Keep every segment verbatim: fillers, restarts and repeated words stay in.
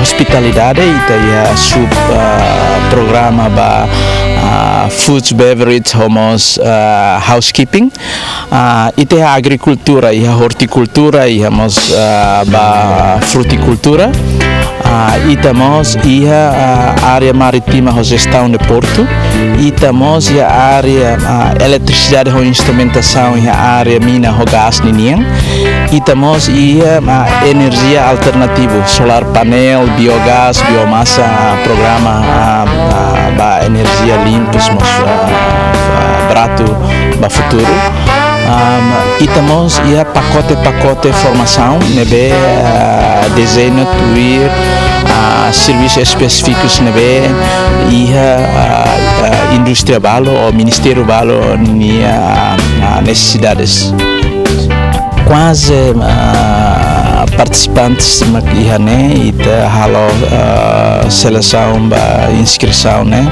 Ospitalidade, ita iha sub, ah, programa ba, ah, food, beverage, ho mós, ah, housekeeping. Ah, ita iha agrikultura, iha ortikultura, iha mós, ah, ba frutikultura. Ah, ita mós iha, ah, área marítima ho jestaun de portu. Ita mós iha área, ah, eletrisidade ho instrumentasaun iha área mina ho gás ninian. Ita mós iha, ah, enerjia alternativu, solar panel, biogás, biomasa, ah, programa, ah, ah, ba enerjia limpus mós, ah, ah, baratu ba futuru. Am, ita mós iha pakote-pakote formasaun ne'ebé, ah, dezeña tuir, ah, servisu espesífikus ne'ebé iha, ah, ah, indústria balu ou ministériu balu nia, ah, nesesidades. Kuaze, ah, partisipantes mak iha ne'e, ita halo, ah, selesaun ba inskrisaun ne'e,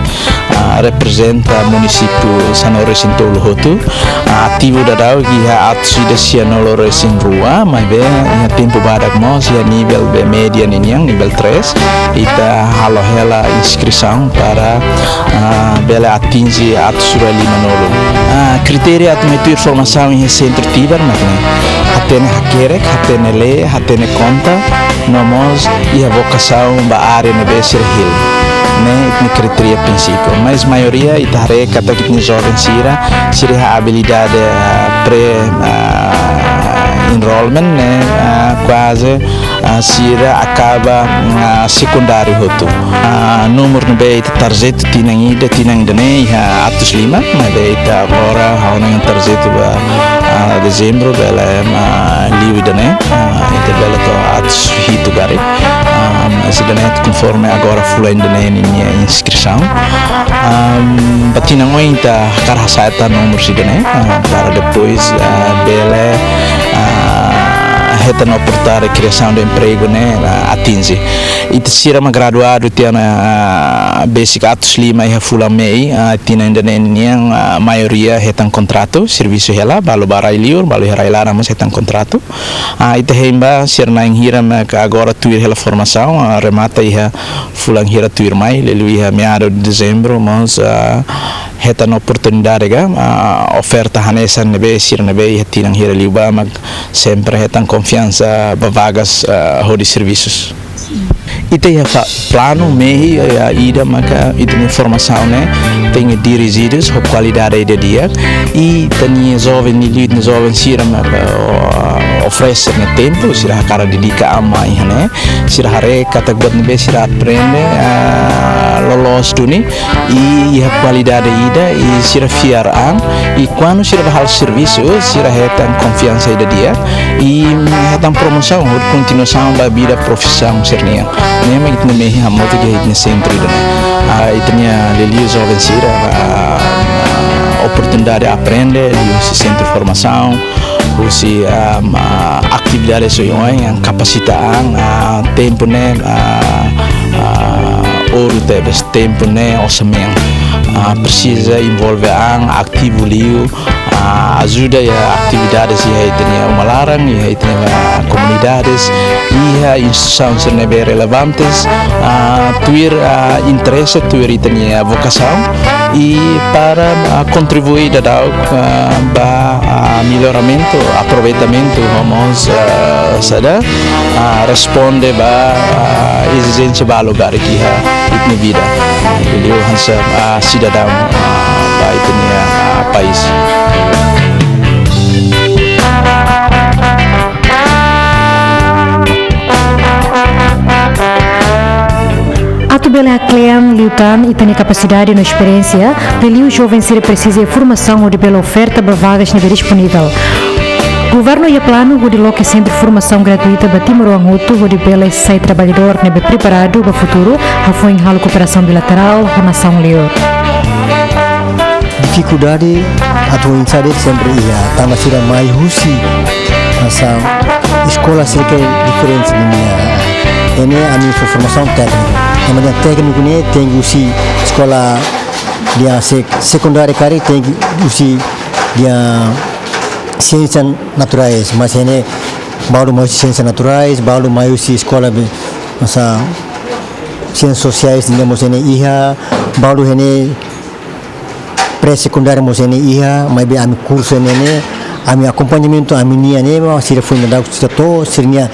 ah, reprezenta munisípiu sanulu-resin-tolu hotu. Ah, ativu daudaun iha atus ida sianulu-resin-rua, maibé iha tempu badak mós iha nivel be média ninian, nivel três, ita halo hela inskrisaun para, ah, bele atinje atus rua limanulu. Ah, kritéria atu mai tuir formasaun iha sentru Tibar mak ne'e: hatene hakerek, hatene lee, hatene konta, no mós iha vokasaun ba área ne'ebé sira hili. Ne'e ita-nia kritéria prinsípiu. Mas maioria ita haree katak ita-nia joven sira, sira iha abilidade, ah, pre, ah, enrollment ne'e, ah, kuaze, ah, sira akaba, ah, sekundáriu hotu. Ah, númeru ne'ebé ita tarjetu tinan ida, tinan ida-ne'e iha atus lima, maibé ita agora ha'u hanoin tarjetu ba, ah, dezembru bele, ah, liu ida-ne'e, ah, ita bele to'o atus hitu karik. Ah, mas ida-ne'e konforme agora fulan ida-ne'e ninia inskrisaun. Ah, ba tinan oin ita hakarak hasa'e tan númeru ida-ne'e, ah, para depois, ah, bele, ah, hetan oportunidade kriasaun de empregu ne'e, ah, atinje. Ita sira mak graduadu tiha ona, ah, besik atus lima iha fulan Mei, ah, tinan ida-ne'e nian, ah, maioria hetan kontratu servisu hela, balu ba rai-liur, balu iha rai-laran mós hetan kontratu. Ah, ita hein ba sira na'in hira mak agora tuir hela formasaun, ah, remata iha fulan hira tuirmai, liuliu iha meadu de dezembru, mós, ah, hetan oportunidade ka, ah, oferta hanesan ne'ebé sira ne'ebé iha tinan hira liubá mak sempre hetan konfiansa ba vagas, ah, hodi servisus. Ita iha fa-, planu mehi, ah, ida maka ita-nia formasaun ne'e tenke dirijidus ho kualidade ida di'ak, i ita-nia joven, ita-nia joven sira maka, ah, oferese nia tempu, sira hakarak dedika an mai iha ne'e, sira haree katak buat ne'ebé sira aprende, ah, loloos duni, i iha kualidade ida, i sira fiar an, i kuandu sira bá halo servisu, sira hetan konfiansa ida di'ak, i hetan promosaun, hodi kontinuasaun ba vida profisaun sira-nian. Ne'e mak ita-nia mehi hamutuk iha ita-nia sentru ida-ne'e. Ah, ita-nia liuliu joven sira, ah, oportunidade aprende, liuhusi sentru formasaun, husi, ah, ah, atividade oioin, kapasita an, ah, tempu ne'e, ah, ah, oru tebes, tempu ne'e osan mean. Ah, presiza envolve an, ativu liu, ah, ajuda iha atividades iha ita-nia uma laran, iha ita-nia, ah, komunidades, iha instituisaun sira ne'ebé relevantes, ah, tuir, ah, interese, tuir ita-nia vokasaun, i para, ah, kontribui daudaun, ah, ba, ah, melloramentu, aproveitamentu, ho mós, ah, saida, ah, responde ba, ah, ezijénsia balu barak iha ita-nia vida. Liuliu hanesan, ah, sidadaun, ah, ba ita-nia, ah, país. Atu bele haklean liután ita-nia kapasidade no esperiénsia, liuliu joven sira presiza iha formasaun hodi bele oferta ba vagas ne'ebé disponivel. Governu iha planu hodi loke sentru formasaun gratuita ba timoroan hotu hodi bele sai traballadór ne'ebé preparadu ba futuru, hafoin halo kooperasaun bilaterál ho nasaun liur. Difikuldade atu oinsá de'it sempre iha, tanba sira mai husi hanesan eskola sira ke diferente nian. Ne'e ami fó formasaun tékniku. Ami-nia tékniku ne'e tenke husi eskola ida sek-, sekundária karik tenke husi ida siénsia naturais, mas ne'e balu mai husi siénsia naturais, balu mai husi eskola be, hanesan Siénsia sosiais nian mós ne'e iha, balu ne'e pré-sekundáriu mós ne'e iha, maibé ami kursu ne'e, ami akompañamentu ami-nian ne'e, sira foin daudaun sira to'o, sira-nia,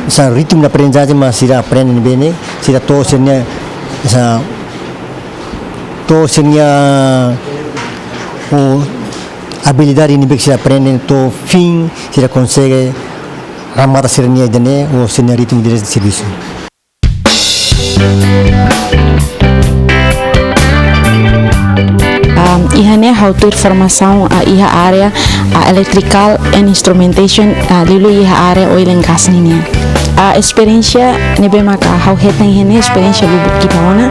hanesan ritmu da aprendizajen mak sira aprende ne'ebé ne'e, sira to'o sira-nia, hanesan, to'o sira-nia, o, abilidade ne'ebé sira aprende, to'o fin, sira konsege remata sira-nia ida-ne'e, o sira-nia ritmu de servisu. Um, iha ne'e ha'u tuir formasaun, ah, iha área, ah, electrical and instrumentation, ah, liuliu iha área oil and gas nian. Ah, esperiénsia ne'ebé maka ha'u hetan iha ne'e esperiénsia lubuk ida ona,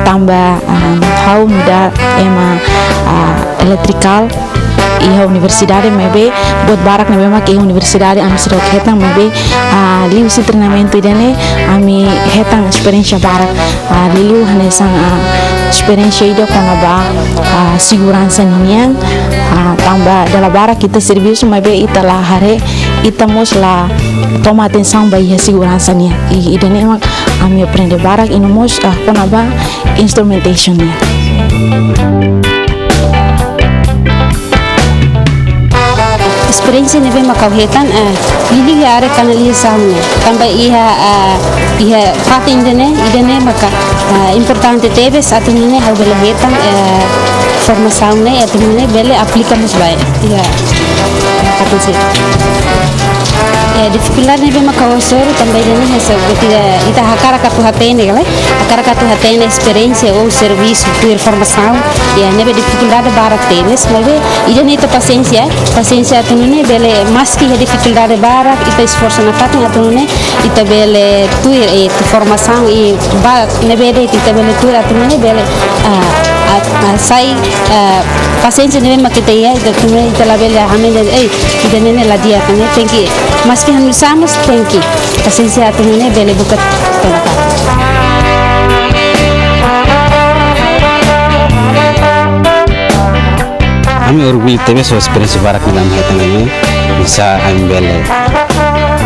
tanba, um, ha'u nu'udar ema, ah, electrical iha universidade, maibé buat barak ne'ebé mak iha universidade ami seidauk hetan, maibé, ah, liuhusi treinamentu ida-ne'e ami hetan esperiénsia barak, ah, liuliu hanesan, ah, esperiénsia ida kona-ba, ah, seguransa nian, ah, tanba dala barak ita servisu maibé ita la haree, ita mós la toma atensaun ba iha seguransa nian. I ida-ne'e mak ami aprende barak, i no mós, ah, kona-ba instrumentation nian. Esperiénsia ne'ebé mak ha'u hetan, eh, liuliu iha área kanalizasaun nian. Tanba iha, eh, iha fatin ida-ne'e, ida-ne'e maka, eh, importante tebes atu nune'e ha'u bele hetan, eh, formasaun ne'e, atu nune'e bele aplika mós ba iha fatin sira. Eh, difikuldade ne'ebé mak ha'u hasoru tanba ida-ne'e hanesan buat ida, ita hakarak atu hatene, kala? Hakarak atu hatene esperiénsia ou servisu, tuir formasaun, ya, ne'ebé difikuldade barak tebes, maibé ida-ne'e ita pasiénsia, pasiénsia atu nune'e bele, maski iha difikuldade barak, ita esforsu nafatin atu nune'e, ita bele tuir, eh, tuir formasaun i ba ne'ebé de'it ita bele tuir atu nune'e bele, ah, ah, ah, sai, ah, pasiénsia ne'ebé mak ita iha, ita atu nune'e ita labele hanoin dehan, eh, ida-ne'e ne'e la di'ak, ne'e tenke, maski hanoin sama, tenke pasiénsia atu nune'e bele buka tolak. Ami orgullu tebes ho esperiénsia barak ne'ebé ami hetan ne'e, oinsá ami bele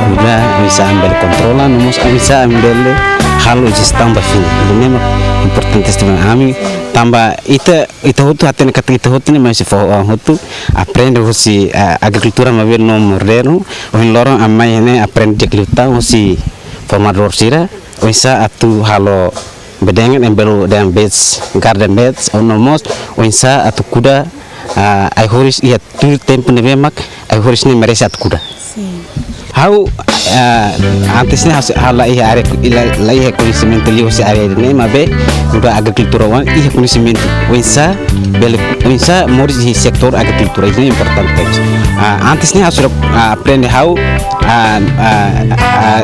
kuda, oinsá ami bele kontrola, no mós oinsá ami bele halo jestaun ba fin. Ida-ne'e mak importante tebes ba ami, tanba ita, ita hotu hatene katak ita hotu ne'e mai husi foho, ah, hotu aprende husi, ah, agrikultura maibé no modernu, ohin loron ami mai ne'e aprende di'ak liután husi formadór sira, oinsá atu halo bedengen ne'ebé bolu dehan beds, garden beds, ou no mós oinsá atu kuda, ah, ai-horis iha tuir tempu ne'ebé mak ai-horis ne'e merese atu kuda. Sin. Ha'u, ah, antes ne'e ha'u, ha'u la iha área, la, la iha koñesimentu liuhusi área ne'e, maibé nu'udar agrikultura oan iha koñesimentu oinsá bele, oinsá moris iha setór agrikultura, ida-ne'e importante tebes. Ah, antes ne'e ha'u seidauk, ah, aprende ha'u, ah, ah, ah,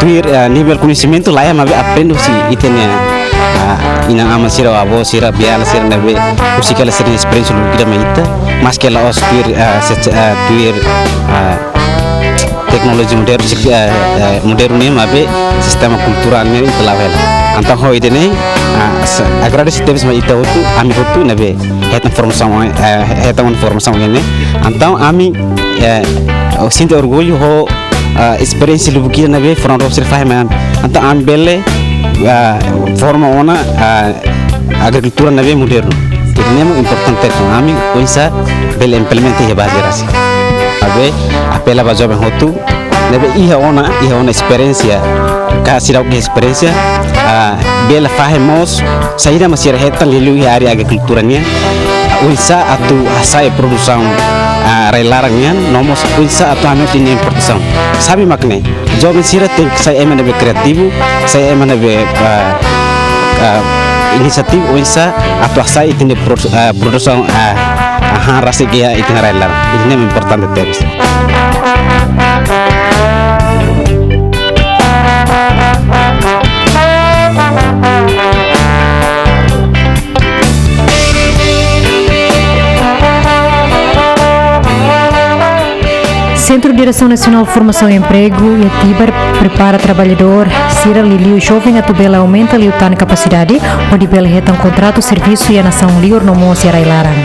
tuir, ah, nivel koñesimentu la iha, maibé aprende husi ita-nia, ah, inan-aman sira, avó sira, beiala sira ne'ebé husik hela sira-nia esperiénsia lubuk ida mai ita, maski la'ós tuir, ah, se-, ah, tuir, ah, teknolojia modernu, se-, eh, eh, modernu nian, maibé sistema kulturál nian ita la'o hela. Entaun ho ida-ne'e, ah, sa-, agradese tebes mai ita hotu, ami hotu ne'ebé hetan formasaun, eh, hetan formasaun ne'e. Entaun ami, eh, sente orgullu ho, ah, esperiénsia lubuk ida ne'ebé formadór sira fahe mai ami. Entaun ami bele, ah, forma ona, ah, agrikultura ne'ebé modernu. Ida-ne'e mak importante, entaun ami oinsá bele implementa iha baze rasik. Maibé apela ba joven hotu ne'ebé iha ona, iha ona esperiénsia, ka seidauk iha esperiénsia, ah, bele fahe mós saida mak sira hetan liuliu iha área agrikultura nian, oinsá atu hasa'e produsaun, ah, rai-laran nian, no mós oinsá atu hanoin ita-nia importasaun. Sabe mak ne'e, joven sira tenke sai ema ne'ebé kriativu, sai ema ne'ebé, ah, ah, inisiativu oinsá atu hasa'e ita-nia produ-, ah, produsaun, ah, ah, han rasik iha ita-nia rai-laran. Ida-ne'e importante tebes. Sentru Diresaun Nasionál Formasaun Empregu, iha Tibar, prepara traballadór sira liuliu joven atu bele aumenta liután kapasidade, hodi bele hetan kontratu servisu iha nasaun liur no mós iha rai-laran.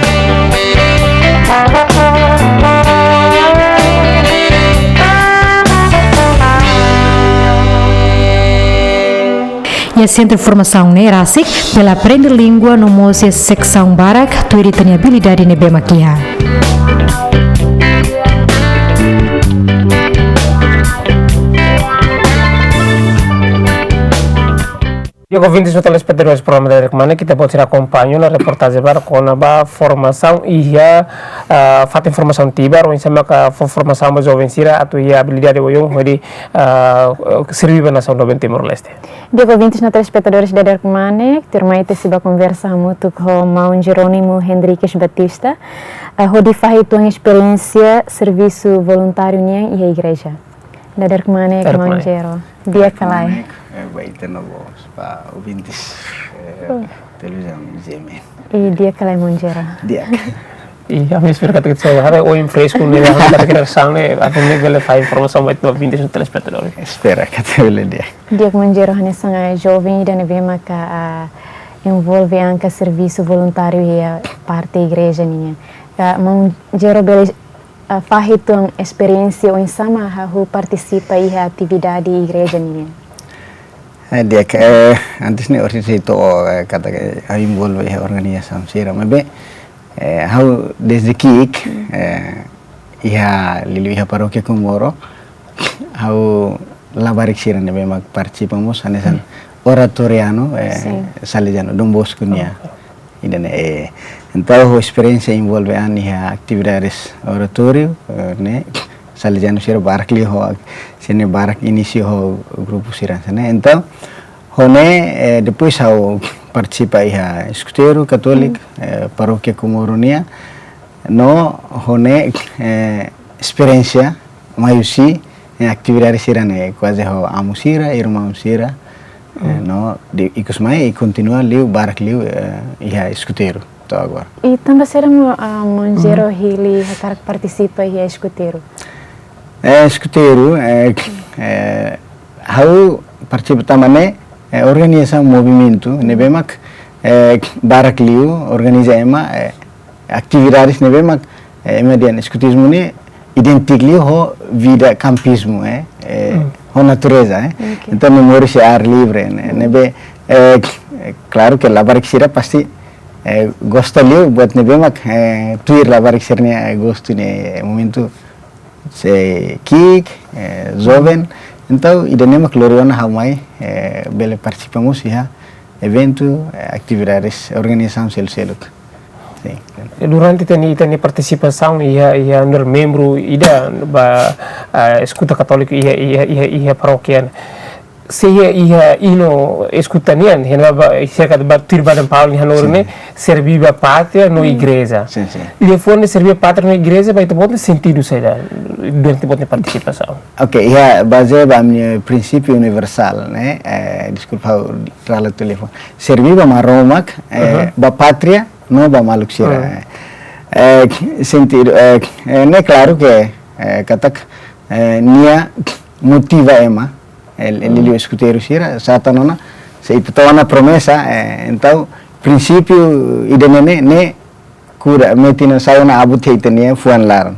Iha sentru formasaun ne'e rasik, bele aprende língua no mós iha seksaun barak, tuir ita-nia abilidade ne'ebé mak iha. Di'ak ouvintes no telespetadores programa Dader Kmanek, ita-boot sira akompaña ona reportajen badak kona-ba formasaun iha, ah, fatin formasaun Tibar, oinsá maka fó formasaun ba joven sira atu iha abilidade oioin hodi, ah, serbí ba nasaun doben Timor-Leste. Di'ak ouvintes no telespetadores Dader Kmanek, tuirmai ita sei bá konversa hamutuk ho maun Jerónimo Henriques Batista, ah, hodi fahe uitoan esperiénsia servisu voluntáriu nian iha igreja. Dader Kmanek, maun Jero. Di'ak ka lae? Kmanek, eh, ba ita no mós ba ouvintes, eh, televizaun G M N. I di'ak ka lae, maun Jero? Di'ak. I ami espera katak ita-nia oin fresku ne'e, katak ita-nia reasaun ne'e, atu nune'e bele fahe informasaun ba ita-nia ouvintes no telespetadores. Espera katak bele di'ak. Di'ak, maun Jero, hanesan joven ida ne'ebé maka, ah, envolve an ka servisu voluntáriu iha parte igreja nian. Ka maun Jero bele, ah, fahe uitoan esperiénsia oinsá mak hahú partisipa iha atividade igreja nian? Eh, di'ak, eh, antes ne'e orsida sei to'o, eh, katak, eh, ha'u envolve iha organizasaun sira, maibé, eh, ha'u dezde ki'ik, eh, iha liuliu iha parókia Comoro, ha'u labarik sira ne'ebé mak partisipa mós, hanesan oratorianu, eh, Salesianu, Don Bosco nian. Ida-ne'e, eh, entaun, ha'u esperiénsia envolve an iha atividades oratóriu, eh, ne'e, Salesianu sira barak liu ho, sira-ne'e barak inísiu ho grupu sira hanesan ne'e. Entaun, ho ne'e, eh, depois ha'u partisipa iha eskuteiru katóliku, eh, parókia Comoro nian, no ho ne'e, eh, esperiénsia mai husi, eh, atividade sira-ne'e, kuaze ho amu sira, irmaun sira, eh, no, depois mai, i kontinua liu, barak liu, eh, iha eskuteiru, to'o agora. I tanba saida mak, ah, maun Jero hili hakarak partisipa iha eskuteiru? Eh, eskuteiru, eh, eh, ha'u partisipa tanba ne'e, eh, organizasaun movimentu, ne'ebé mak, eh, barak liu, organiza ema, eh, atividades ne'ebé mak, eh, ema dehan eskutizmu ne'e idéntiku liu ho vida kampizmu, eh, eh, ho natureza, eh. Entaun, ne'e moris iha ar livre, ne'e, ne'ebé, eh, klaru ke labarik sira pasti, eh, gosta liu buat ne'ebé mak, eh, tuir labarik sira-nia, eh, gostu ne'e, eh, momentu sei ki'ik, eh, joven. Entaun, ida-ne'e mak lori ona ha'u mai, eh, bele partisipa mós iha eventu, eh, atividades organizasaun seluk-seluk. Sin. Durante ita-nia, ita-nia partisipasaun iha, iha nu'udar membru ida ba, ah, eskuta katóliku iha, iha, iha, iha parókia, se iha, iha inu eskuta nian, iha ba, ba, serka ba tuir badan Paulo nia hanorin ne'e, serbí ba pátria no igreja. Sin, sin. Liafuan ne'e serbí ba pátria no igreja, ba ita-boot sentidu saida durante ita-boot nia partisipasaun? Oke, iha bazeia ba ami-nia prinsípiu universál, ne'e, eh, deskulpa, ha'u rala telefone. Serbí ba Maromak, eh, ba pátria, no ba maluk sira. Eh, sentidu, eh, eh, ne'e klaru ke, eh, katak, eh, nia motiva ema, eh, liuliu eskuteiru sira, sá tan ona, se ita tau ona promesa, eh, entaun, prinsípiu ida-ne'e ne'e, ne'e, kura, metin ona, sai ona abut iha ita-nia fuan laran.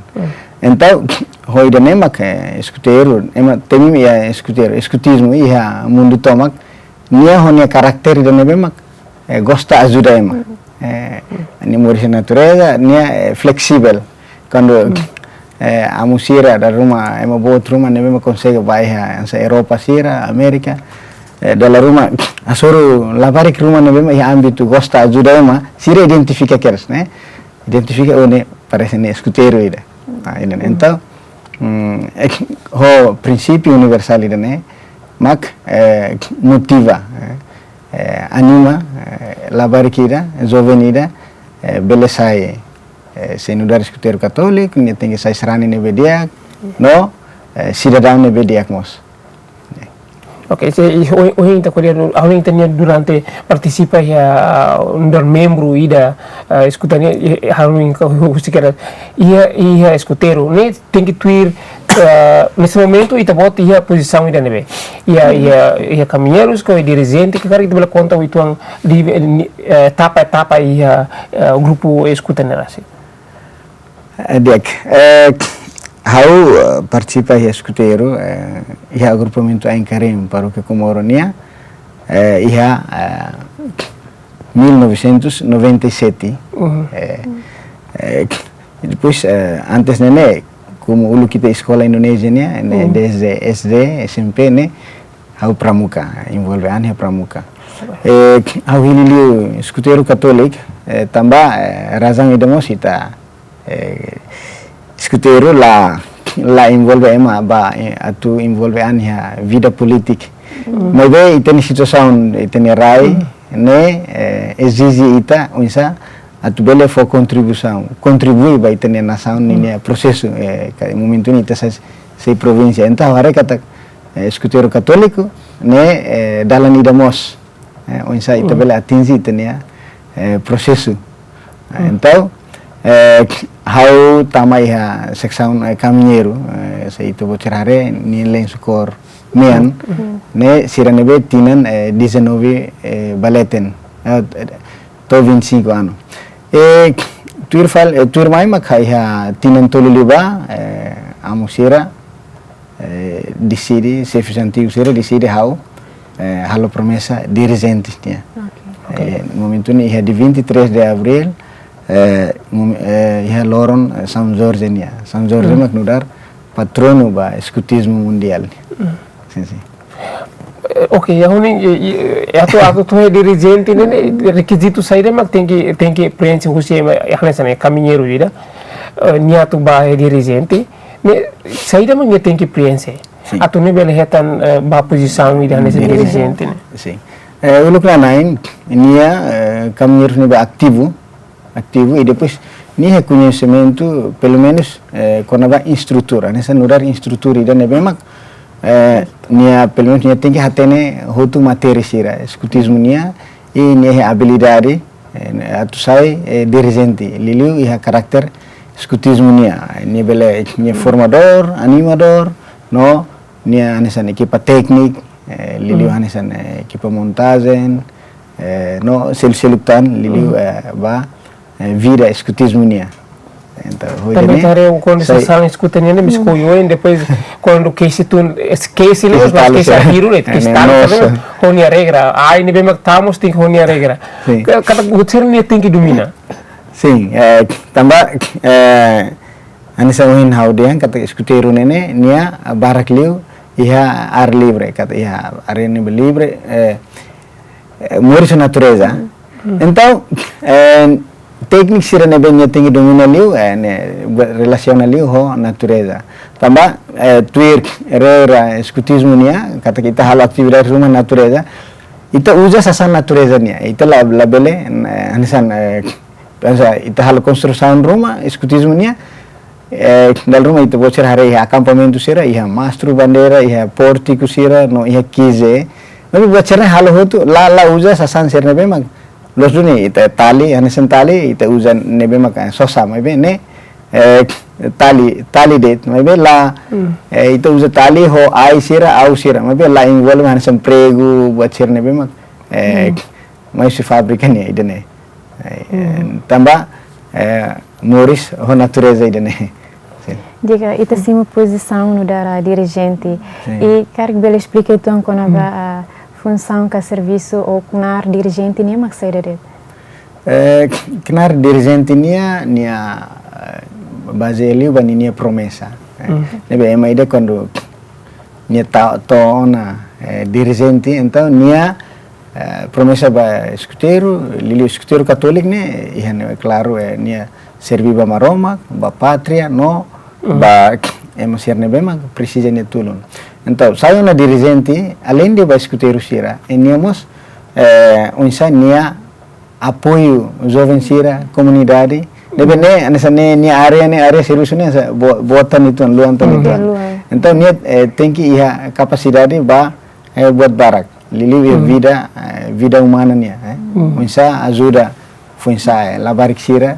Entaun, ho ida-ne'e mak, eh, eskuteiru, ema temi iha eskuteiru, eskutizmu iha mundu tomak, nia ho nia karakter ida ne'ebé mak, eh, gosta ajuda ema. Eh, nia moris iha natureza, nia, eh, fleksível. Kuandu, eh, amu sira dala ruma, ema boot ruma ne'ebé mak konsege bá iha, hanesan Europa sira, Amérika, eh, dala ruma, hasoru labarik ruma ne'ebé mak iha ámbitu gosta ajuda ema, sira identifika kedas, ne'e? Identifika, oh, ne'e parese ne'e eskuteiru ida. Ah, ida-ne'e. Entaun, mm, eh, ho prinsípiu universál ida-ne'e mak, eh, motiva, eh, eh, anima, eh, labarik ida, joven ida, eh, bele sai, eh, se nu'udar eskuteiru katóliku, nia tenke sai sarani ne'ebé di'ak, no, eh, sidadaun ne'ebé di'ak mós. Oke, se, i, ohin, ohin ita ko'alia, ohin ita-nia durante partisipa iha, ah, nu'udar membru ida, ah, eskuta ne'e, i, i, ha'u hanoin katak husik kedas, iha, iha eskuteiru ne'e tenke tuir, ah, neste momento ita-boot iha pozisaun ida ne'ebé? Iha, iha, iha kamiñeirus ka dirijente, karik ita bele konta uitoan di, eh, etapa-etapa iha, eh, grupu eskuta ne'e rasik? Eh, di'ak, eh, ha'u, eh, partisipa iha eskuteiru, eh, iha agrupamentu Ain Karim, Parókia Comoro nian, eh, iha, eh, mil novecentos noventa e sete. Uhum. Eh, eh, depois, eh, antes ne'e ne'e, komu uluk ita eskola Indonézia nian, ne'e, uhum, desde S D, S M P ne'e, ha'u Pramuka, envolve an iha Pramuka. Eh, ha'u hili liu Eskuteiru Katóliku, eh, tanba, eh, razaun ida mós ita, eh, eskuteiru la, la envolve ema ba, eh, atu envolve an iha vida polítika. Mm. Maibé ita-nia situasaun, ita-nia rai, mm, ne'e, eh, ezije ita, oinsá, atu bele fó kontribuisaun, kontribui ba ita-nia nasaun, mm, ninia prosesu, eh, ka momentu ne'e ita sai, sai provínsia. Entaun, haree katak, eh, Eskuteiru Katóliku ne'e, eh, dalan ida mós, eh, oinsá ita, mm, bele atinje ita-nia, eh, prosesu. Eh, mm, entaun, eh, ha'u tama iha seksaun, eh, kamiñeiru, eh, se ita-boot sira haree, nia lensu kór mean, mm, ne'e sira ne'ebé tinan, eh, dezanove, eh, ba leten, eh, to'o vinte e cinco anos. Eh, tuir fali, eh, tuirmai mak iha tinan tolu liubá, eh, amu sira, eh, deside, xefes antigu sira deside ha'u, eh, halo promesa dirijente nian. Ok. Eh, momentu ne'e iha dia vinte e três de abril, eh, mom-, eh, iha loron, eh, São Jorge nian. São Jorge, mm, mak nu'udar patronu ba eskutizmu mundiál nian. Mm. Sin, sin. Eh, ok, ya huni, eh, eh, atu, atu atu dirijente ne'e, ne'e, rekizitu saida mak tenke, tenke preenxe husi ema, ya hanesan ne'e, kamiñeiru ida, eh, nia atu ba dirijente, ne'e, saida mak nia tenke preenxe. Sin. Atu nia bele hetan, eh, ba pozisaun ida hanesan, dirijente, dirijente ne'e. Sin. Eh, uluk nanain, nia, eh, kamiñeiru ne'ebé ativu, ativu, i depois nia iha koñesimentu, pelumenus, eh, kona-ba instrutór, hanesan nu'udar instrutór ida ne'ebé mak, eh, nia, pelumenus nia tenke hatene hotu matéria sira eskutizmu nian, i nia iha abilidade, eh, atu sai, eh, dirijente, liuliu iha karakter eskutizmu nian. Nia bele, nia formadór, animadór, no nia hanesan ekipa tékniku, eh, liuliu, mm, hanesan, eh, ekipa montajen, eh, no selu-seluk tan, liuliu, mm, eh, ba, eh, vida eskutizmu nian. Entaun, tanba ita haree kuandu sai sasán eskuta nian, ne'e, mm, misku oioin, depois kuandu kesi tun, es-, kesi le, kesi mas talu, kesi sira, arhiru ne'e, eh, kesi ne'e talu, nosa, tanba ho nia regra. Ai, ne'ebé mak tama mós tenke ho nia regra. Sin. Ka-, katak buat sira-ne'e tenke domina. Sin, eh, tanba, eh, hanesan ohin ha'u dehan katak eskuteiru ne'e ne'e, nia barak liu iha ar livre, katak iha área ne'ebé livre, eh, eh, moris ho natureza. Mm. Entaun, eh, tékniku sira ne'ebé nia tenke domina liu, eh, ne'e, be-, relasiona liu ho natureza. Tanba, eh, tuir regra eskutizmu nian, katak ita halo atividade ruma natureza, ita uza sasán natureza nian. Ita la, labele, eh, hanesan, eh, hanesan ita halo konstrusaun ruma, eskutizmu nian, eh, dala ruma ita-boot sira haree iha akampamentu sira, iha mastru bandeira, iha pórtiku sira, no iha kize. Maibé buat sira-ne'e halo hotu, la, la uza sasán sira ne'ebé mak loos duni, ita tali, hanesan tali, ita uza ne'ebé mak, eh, sosa, maibé ne'e, eh, tali, tali de'it, maibé la, mm, eh, ita uza tali ho ai sira, au sira, maibé la envolve hanesan pregu, buat sira ne'ebé mak, eh, mm, mai husi fábrika nian, ida-ne'e. Eh, mm, tanba, eh, moris ho natureza ida-ne'e. Sin. Di'ak, ita simu pozisaun nu'udar dirijente. Sin. I karik bele esplika uitoan kona-ba, mm, ah, funsaun ka servisu ou knaar dirijente nian mak saida de'it? Eh, knaar dirijente nian, nia, eh, bazeia liu ba ninia promesa. Eh, mm, ne'ebé ema ida kuandu nia ta-, to'o ona, eh, dirijente, entaun nia, eh, promesa ba eskuteiru, liuliu eskuteiru katóliku ne'e, iha ne'e klaru, eh, nia serví ba Maromak, ba pátria, no, mm, ba ema sira ne'ebé mak presiza nia tulun. Entaun, sai ona dirijente, aleinde ba eskuteiru sira, i nia mós, eh, oinsá nia apoiu joven sira, komunidade, ne'ebé ne'e, hanesan ne'e, nia área ne'e, área servisu ne'e, hanesan bo-, boot tan uitoan, luan tan, mm, uitoan. Luan. Entaun, nia, eh, tenke iha kapasidade ba, eh, buat barak. Liuliu iha, mm, vida, eh, vida umana nian, eh. Mm. Oinsá ajuda foin-sa'e, eh, labarik sira,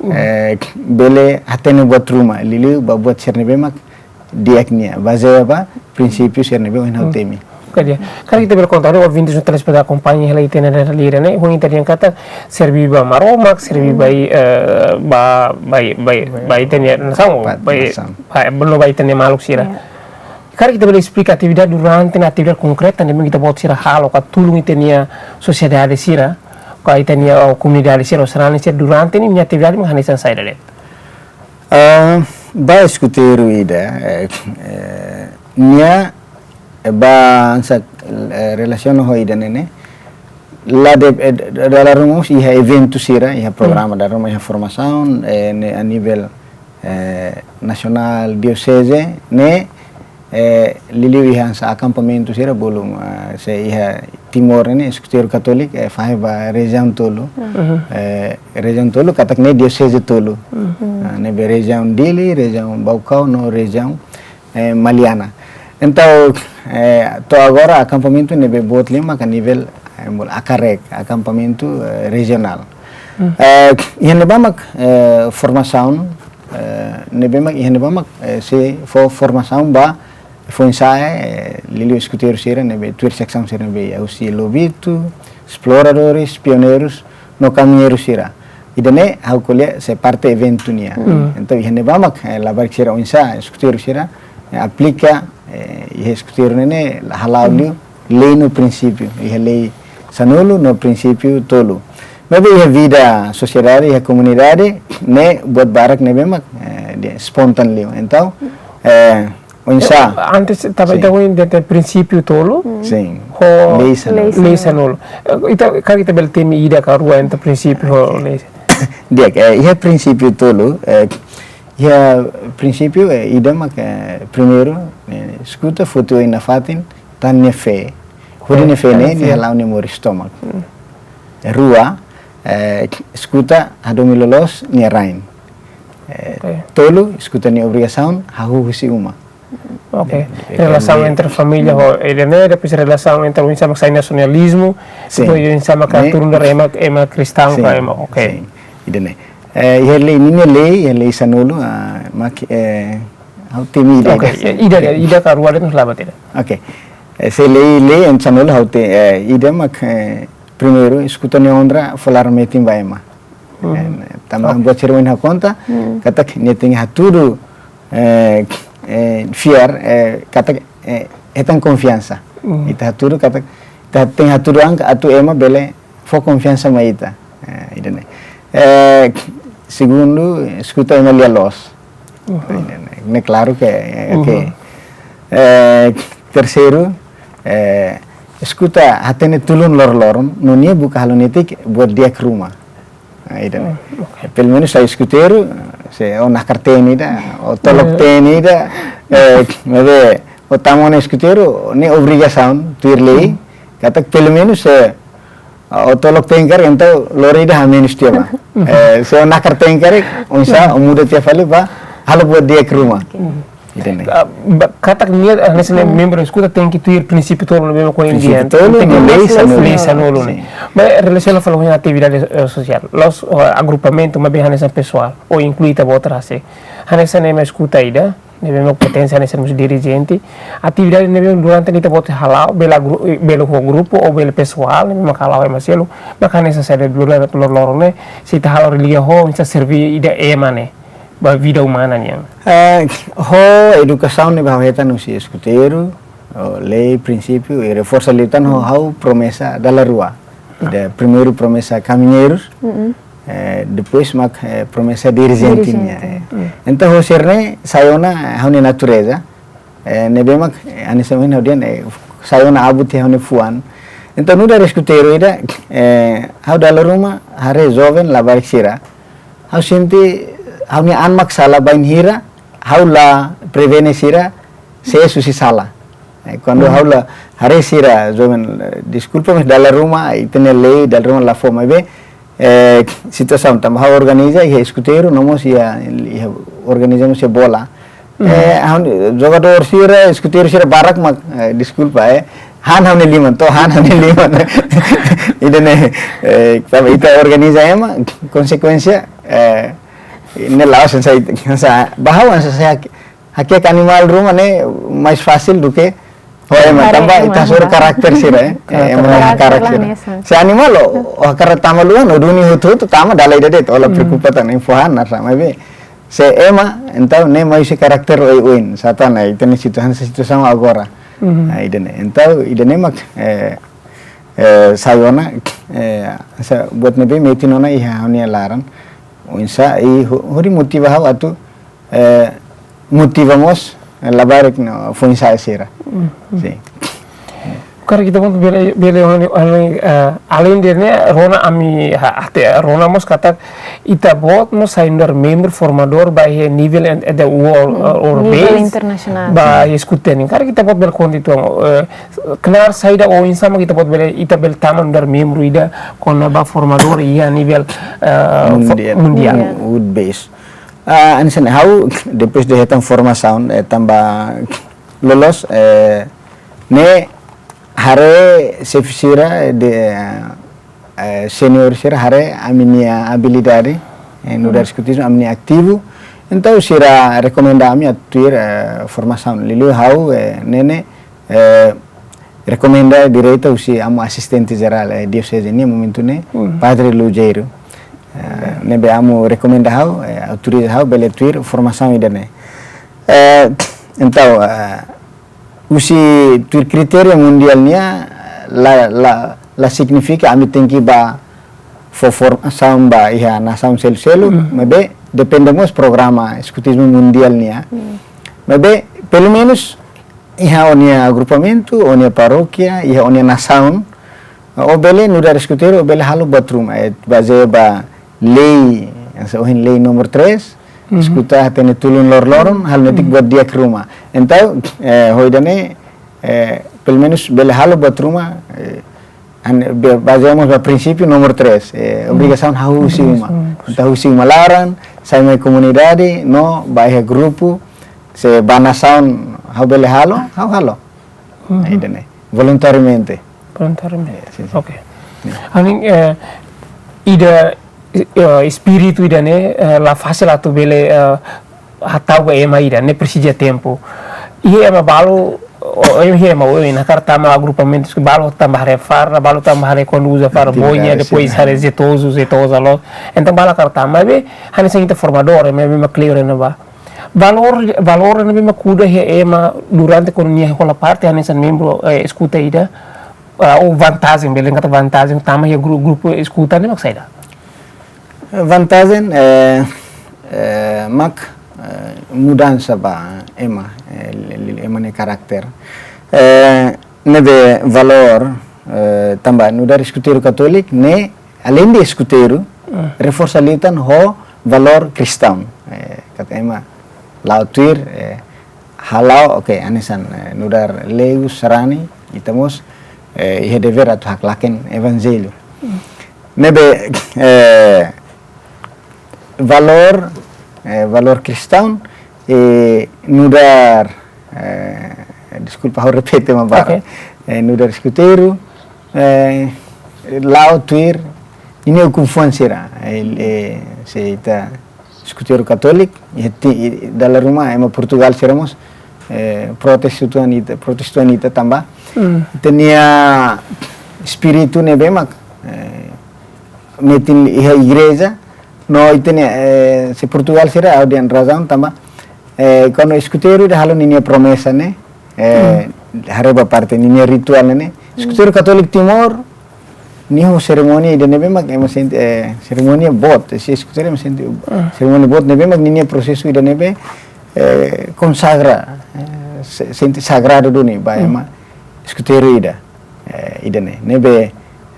mm, eh, bele hatene buat ruma, liuliu ba buat sira ne'ebé mak di'ak nian, bazeia ba prinsípiu sira ne'ebé ohin ha'u, hmm, temi. Oke, di'ak. Karik ita bele konta, ouvintes no telespetadór akompaña hela ita-nia realidade, ne'e, ohin ita dehan katak serví ba Maromak, serví, hmm, ba, eh, ba, ba, ba, ba ita-nia nasaun, pat-, ba, nasaun, ba, belum ba ita-nia maluk sira. Ya. Karik ita bele esplika atividade durante ne'e, atividade konkreta ne'ebé mak ita-boot sira halo ka tulun ita-nia sosiedade sira, ka ita-nia, oh, komunidade sira, sarani sira durante ne'e, nia atividade mak hanesan saida de'it? Ah, ba eskuteiru ida, eh, eh, nia, eh, ba hanesan, eh, relasiona ho ida-ne'e ne'e. La de, eh, dala ruma iha eventu sira, iha programa, dala ruma iha formasaun, eh, ne'e a nivel, eh, nasionál, dioseze, ne'e, eh, liuliu iha hanesan akampamentu sira, bolu, ah, se iha Timor ne'e, eskuteiru katólika, eh, fahe ba rejiaun tolu. Eh, rejiaun tolu, katak ne'e dioseze tolu. Ah, ne'ebé rejiaun Dili, rejiaun Baucau, no rejiaun, eh, Maliana. Entaun, eh, to'o agora akampamentu ne'ebé boot liu mak a nivel, eh, bolu ACAREC, akampamentu, eh, rejionál. Eh, iha ne'ebá mak, eh, formasaun, eh, ne'ebé mak, iha ne'ebá mak, eh, sei fó formasaun ba foin-sa'e, eh, liuliu eskuteiru sira ne'ebé tuir seksaun sira ne'ebé husi Lobito, esploradores, pioneirus, no kamiñeiru sira. Ida-ne'e ha'u ko'alia sei parte eventu nian. Entaun iha ne'ebá mak, eh, labarik sira oinsá eskuteiru sira, eh, aplika, eh, iha eskuteiru ne'e ne'e hala'o liu lei no prinsípiu, iha lei sanulu no prinsípiu tolu. Maibé iha vida sosiedade, iha komunidade, ne'e buat barak ne'ebé mak, eh, dehan spontan liu. Entaun, eh, oinsá? Antes, tanba ita dehan prinsípiu tolu, sin, ho lei sanulu. Lei sanulu. Eh, ita, karik ita bele temi ida ka rua entre prinsípiu ho lei? Di'ak, eh, iha prinsípiu tolu, eh, iha prinsípiu, eh, ida mak, eh, primeiru, eh, eskuta, foti oin nafatin, tan nia fé. Hodi nia fé ne'e, nia hala'o nia moris tomak. Eh, rua, eh, eskuta, hadomi loloos nia rain. Eh, tolu, eskuta nia obrigasaun, hahú husi uma. Oke. Relasaun entre família ho ida-ne'e, depois relasaun entre oinsá mak sai nasionalizmu, depois oinsá mak turun dari ema, ema kristaun ka ema, oke. Sin, ida-ne'e. Eh, iha lei, ninia lei, iha lei sanulu, ah, mak, eh, ha'u temi ida. Oke, ida, ida ka rua de'it, laba tidak. Oke. Eh, se lei, lei sanulu ha'u te, eh, ida mak, eh, primeiru, eskuta nia onra, fó laran-metin ba ema. Eh, tanba buat sira ohin ha'u konta, katak nia tenke hatudu, eh, eh, fiar, eh, katak, eh, hetan konfiansa. Ita hatudu, katak, ita tenke hatudu an atu ema bele fó konfiansa mai ita. Eh, ida-ne'e. Eh, segundu, eskuta ema lia-loos. Ida-ne'e. Ne'e klaru ke, eh, oke. Eh, terseiru, eh, eskuta hatene tulun loroloron, no nia buka halo netik buat di'ak ruma. Ah, ida-ne'e. Pelumenus sai eskuteiru, se ó nakar-teen ida, ó tolok-teen ida, eh, maibé, ó tama ona eskuteiru, ne'e obrigasaun, tuir lei, katak pelumenus, eh, ó tolok-teen karik, entaun lori ida hamenus tiha ba. Eh, se ó nakar-teen karik, oinsá, ó muda tiha fali ba, halo buat di'ak ruma. Ida-ne'e. Ah, ba, katak nia, ah, hanesan ne'e membru eskuta tenke tuir prinsípiu tolu ne'ebé mak ohin dehan. Prinsípiu tolu, tenke no lei sanulu. Lei sanulu ne'e. Sin. Ba, relasiona fali ho atividade, eh, sosiál. La'ós, eh, agrupamentu, maibé hanesan pesoál, ou inklui ita-boot rasik. Hanesan ne'e ema eskuta ida, ne'ebé mak pertense hanesan mós dirijente. Atividade ne'ebé durante ne'e ita-boot hala'o, bele gru-, eh, bele ho grupu, ou bele pesoál, ne'ebé mak hala'o ema seluk. Mak hanesan saida durante loroloron ne'e, se ita hala'o liga ho, hanesan servi ida ema ne'e ba vida umana nian. Eh, ho edukasaun ne'ebé ha'u hetan husi eskuteiru, ho lei, prinsípiu, i reforsa liután ho ha'u promesa dala rua. Ida primeiru promesa kamiñeirus, eh, depois mak, eh, promesa dirijente nian, eh. Entaun, ho sira-ne'e, sai ona ha'u-nia natureza, eh, ne'ebé mak, eh, hanesan ohin ha'u dehan, eh, sai ona abut iha ha'u-nia fuan. Entaun, nu'udar eskuteiru ida, eh, ha'u dala ruma, haree joven labarik sira. Ha'u sente, ha'u-nia an mak sala bainhira, ha'u la prevene sira, sees husi sala. Eh, kuandu ha'u la haree sira, joven, eh, deskulpa, mas dala ruma, ita-nia lei, dala ruma la fó, maibé, eh, situasaun tanba ha'u organiza, iha eskuteiru, no mós iha, iha organiza mós iha bola. Eh, ha'u, jogadór sira, eskuteiru sira barak mak, eh, deskulpa, eh. Han ha'u-nia liman, to'o han ha'u-nia liman. Ida-ne'e, eh, tanba ita organiza ema, konsekuénsia, eh, ne'e la'ós hanesan, hanesan, ba ha'u hanesan, hakiak animál ruma ne'e mais fásil do que ho ema, tanba ita hasoru karakter sira, eh. Eh, ema hasoru karakter sira. Se animál, ó hakarak tama luan, ó duni hotu-hotu, tama dala ida de'it, ó la preokupa tan info han, nasa, maibé. Se ema, entaun ne'e mai husi karakter oioin, sá tan, eh, ita-nia situa-, situasaun agora. Mhm. Ah, ida-ne'e. Entaun, ida-ne'e mak, eh, eh, sai ona, eh, hanesan buat ne'ebé metin ona iha ha'u-nia laran. Oinsá, i ho-, hodi motiva ha'u atu, eh, motiva mós, eh, labarik no foin-sa'e sira. Mhm. Sin. Karik ita-boot bele, bele, eh, alende ne'e, rona ami, ha, até rona mós katak ita-boot mós sai nu'udar membru formadór ba iha nivel en-, eh, the world, eh, or Nivel base, internasionál. Ba iha Skuta nian. Karik ita-boot bele konta uitoan, eh, knaar saida ou oinsá mak ita-boot bele, ita bele tama nu'udar membru ida kona-ba formadór iha nivel, eh, fo-, Mundiál. Mundiál. Mundiál. World base. Ah, hanesan ha'u, depois de hetan formasaun, eh, tanba loloos, eh, ne'e haree xefe sira de, eh, senior sira haree ami-nia abilidade, eh, nu'udar, mhm, eskutizmu, ami-nia ativu. Entaun sira rekomenda ami atu tuir, eh, formasaun. Liuliu ha'u, eh, ne'e ne'e, eh, rekomenda direta husi amu asistente jerál, eh, dioseze nian momentu ne'e, mhm, Padre Lugero. Eh, ne'ebé amu rekomenda ha'u, eh, autoriza ha'u bele tuir formasaun ida-ne'e. Eh, entaun, eh, husi tuir kritéria mundiál nian la, la, la signifika ami tenke bá fó formasaun ba iha nasaun seluk-seluk, mhm, maibé depende mós programa eskutizmu mundiál nian. Mhm. Maibé pelumenus iha ó-nia agrupamentu, ó-nia parókia, iha ó-nia nasaun, ó bele nu'udar eskuteiru, ó bele halo buat ruma, eh, bazeia ba lei, hanesan ohin lei númeru três, mhm, eskuta hatene tulun loroloron, halo netik, mhm, buat di'ak ruma. Entaun, eh, ho ida-ne'e, eh, pelumenus bele halo buat ruma, eh, hanesan be-, bazeia mós ba prinsípiu númeru três, eh, mhm, obrigasaun hahú husi uma. Obrigasaun. Entaun husi uma laran, sai mai komunidade, no ba iha grupu, se ba nasaun ha'u bele halo, ha'u halo. Mhm. Ida-ne'e. Voluntariamente. Voluntariamente. Eh, sin, sin. Oke. Ya. Hanesan, eh, ida, eh, espíritu ida-ne'e, eh, la fasil atu bele, eh, hatau ba ema ida, ne'e presiza tempu. Iha ema balu, o, iha ema, o, ema hakarak tama agrupamentu, balu tama haree farda, balu tama haree konduza farda, atividade, bonya, depois, sin, haree zeitozu, zeitoza loos. Entaun balu hakarak tama, maibé, hanesan ita formadór, ema, ema kleur ne'ebá. Valór, valór ne'ebé mak kuda iha ema durante kuandu nia hola parte hanesan membru, eh, eskuta ida, ah, ou vantajen, bele dehan katak vantajen tama iha gru-, grupu eskuta ne'e mak saida? Vantajen, eh, eh, mak, eh, mudansa ba ema, eh, li-, li-, ema nia karakter. Eh, ne'ebé valór, eh, tanba nu'udar eskuteiru katóliku ne'e, alende eskuteiru, mm, reforsa liután ho valór kristaun. Eh, katak ema la'o tuir, eh, hala'o, oke, hanesan, eh, nu'udar Leus sarani, ita mós, eh, iha devér atu haklaken evanjellu. Mm. Ne'ebé, eh, valór, eh, valór kristaun, eh, nu'udar, eh, deskulpa, ha'u repete mak barak. Oke. Eh, nu'udar eskuteiru, eh, la'o tuir ninia ukun-fuan sira, eh, eh, se ita eskuteiru katóliku, iha ti-, i-, dala ruma ema Portugál sira mós, eh, protestu tuan ita, protestu tuan ita tanba, mm, ita-nia espíritu ne'ebé mak, eh, metin iha igreja, no ita-nia, eh, se Portugál sira ha'u dehan razaun tanba, eh, kuandu eskuteiru ida halo ninia promesa ne'e, eh, mm, haree ba parte ninia rituál ne'e. Mm. Eskuteiru katóliku Timor, nia ho serimónia ida ne'ebé mak ema sente, eh, serimónia boot, se eskuteiru ema sente, mm, serimónia boot ne'ebé mak ninia prosesu ida ne'ebé, eh, konsagra, eh, se-, sente sagradu duni ba, mm, ema eskuteiru ida. Eh, ida-ne'e, ne'ebé,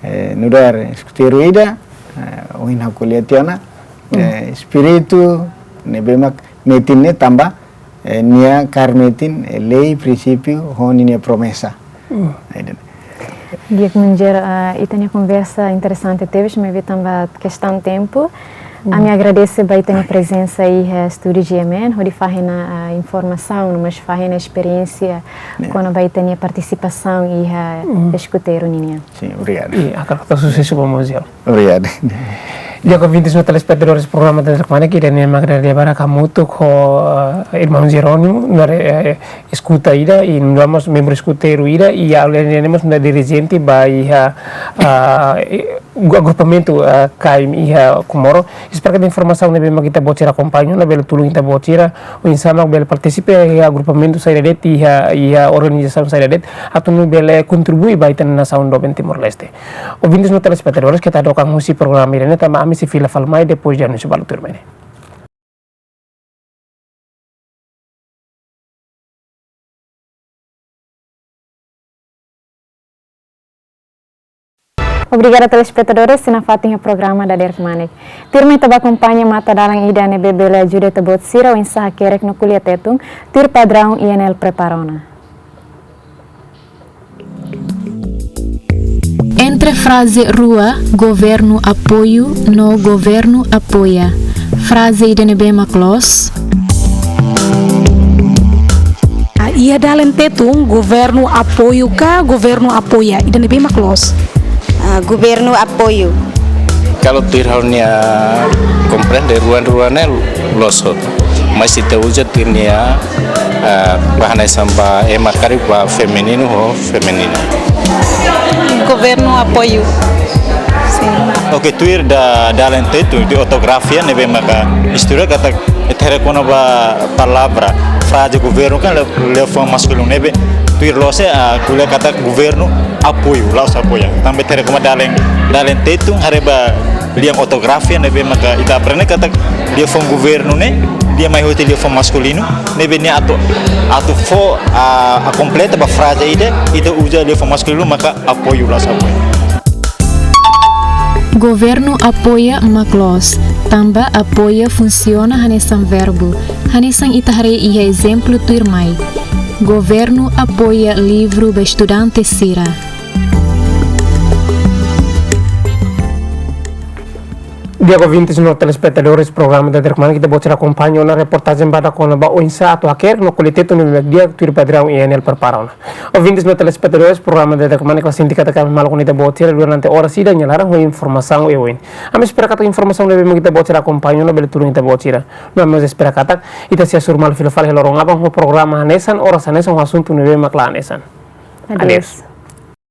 eh, nu'udar eskuteiru ida, eh, ohin ha'u ko'alia tiha ona, mm, eh, espíritu ne'ebé mak metin ne'e tanba, eh, nia hakarak metin, eh, lei, prinsípiu, ho ninia promesa. Mm. Ida-ne'e. Di'ak, Munzer, ah, ita-nia konversa interesante tebes, maibé tanba kestaun tempu. Mm. Ami agradese ba ita-nia prezensa iha estúdiu G M N, hodi fahe ona, ah, informasaun, no mós fahe ona esperiénsia, ya, kona-ba ita-nia partisipasaun iha, mm, eskuteiru ninian. Sin, obrigadu. I hakarak hato'o susesu ba Munzer. Obrigadu. Di'ak, ouvintes no telespetadores programa Tentar Kemana, ita-nia mak agradese barak hamutuk ho, eh, irmaun Jerónimo, nu'udar, eh, eskuta ida, i nu'udar mós membru eskuteiru ida, i alende ne'e mós nu'udar dirijente ba iha, ah, i-, gu-, agrupamentu, eh, K M iha Comoro. Espera katak informasaun ne'ebé mak ita-boot sira akompaña ona bele tulun ita-boot sira oinsá mak bele partisipa iha agrupamentu saida de'it, iha, iha organizasaun saida de'it, atu nune'e bele kontribui ba ita-nia nasaun doben Timor-Leste. Ouvintes no telespetadores, keta hadook an husi programa ida-ne'e, tanba ami sei fila fali mai depois de anúnsiu balu tuirmai ne'e. Obrigada, telespetadores, sira nafatin iha programa Dadeer Kmanek. Tuirmai ita bá akompaña matadalan ida ne'ebé bele ajuda ita-boot sira oinsá hakerek no ko'alia Tetun, tuir padraun I N L prepara ona. Entre fraze rua, governu apoiu no governu apoia, fraze ida ne'ebé mak loos? Ah, iha dalen Tetun, governu apoiu ka governu apoia, ida ne'ebé mak loos? Ah, governu apoiu. Kalau tuir ha'u-nia komprende, rua-rua ne'e loos hotu. Mas ita uza tuir nia, ah, ba hanesan ba ema karik ba femininu ho feminina. Governu apoiu. Sin. Oke, tuir da, dalen Tetun, tuir ortografia ne'ebé maka istória katak ita haree kona-ba palavra, fraze governu kan lia, liafuan maskulinu ne'ebé tuir loos, ah, ko'alia katak governu apoiu, la'ós apoia. Tanba ita haree kona-ba dalen, dalen Tetun, haree ba lian ortografia ne'ebé maka ita aprende katak liafuan governu ne'e lia mai hosi liafuan maskulinu, ne'ebé nia atu, atu fó, ah, a kompleta ba fraze ida, ita uza liafuan maskulinu maka apoiu, la'ós apoia. Governu apoia mak loos, tanba apoia funsiona hanesan verbu, hanesan ita haree iha ezemplu tuirmai. Governu apoia livru ba estudante sira. Di'ak, ouvintes no telespetadores, programa Dadeer Kmanek, ita-boot sira akompaña ona reportajen badak kona-ba oinsá atu hakerek no ko'alia Tetun ne'ebé mak di'ak tuir padraun I N L prepara ona. Ouvintes no telespetadores, programa Dadeer Kmanek la sente katak ami maluk ona ita-boot sira durante oras ida nia laran ho informasaun oioin. Ami espera katak informasaun ne'ebé mak ita-boot sira akompaña ona bele tulun ita-boot sira. No ami mós espera katak ita sei hasoru malu fila fali iha loron aban ho programa hanesan, oras hanesan, ho asuntu ne'ebé mak la hanesan. Adeus. Adeus.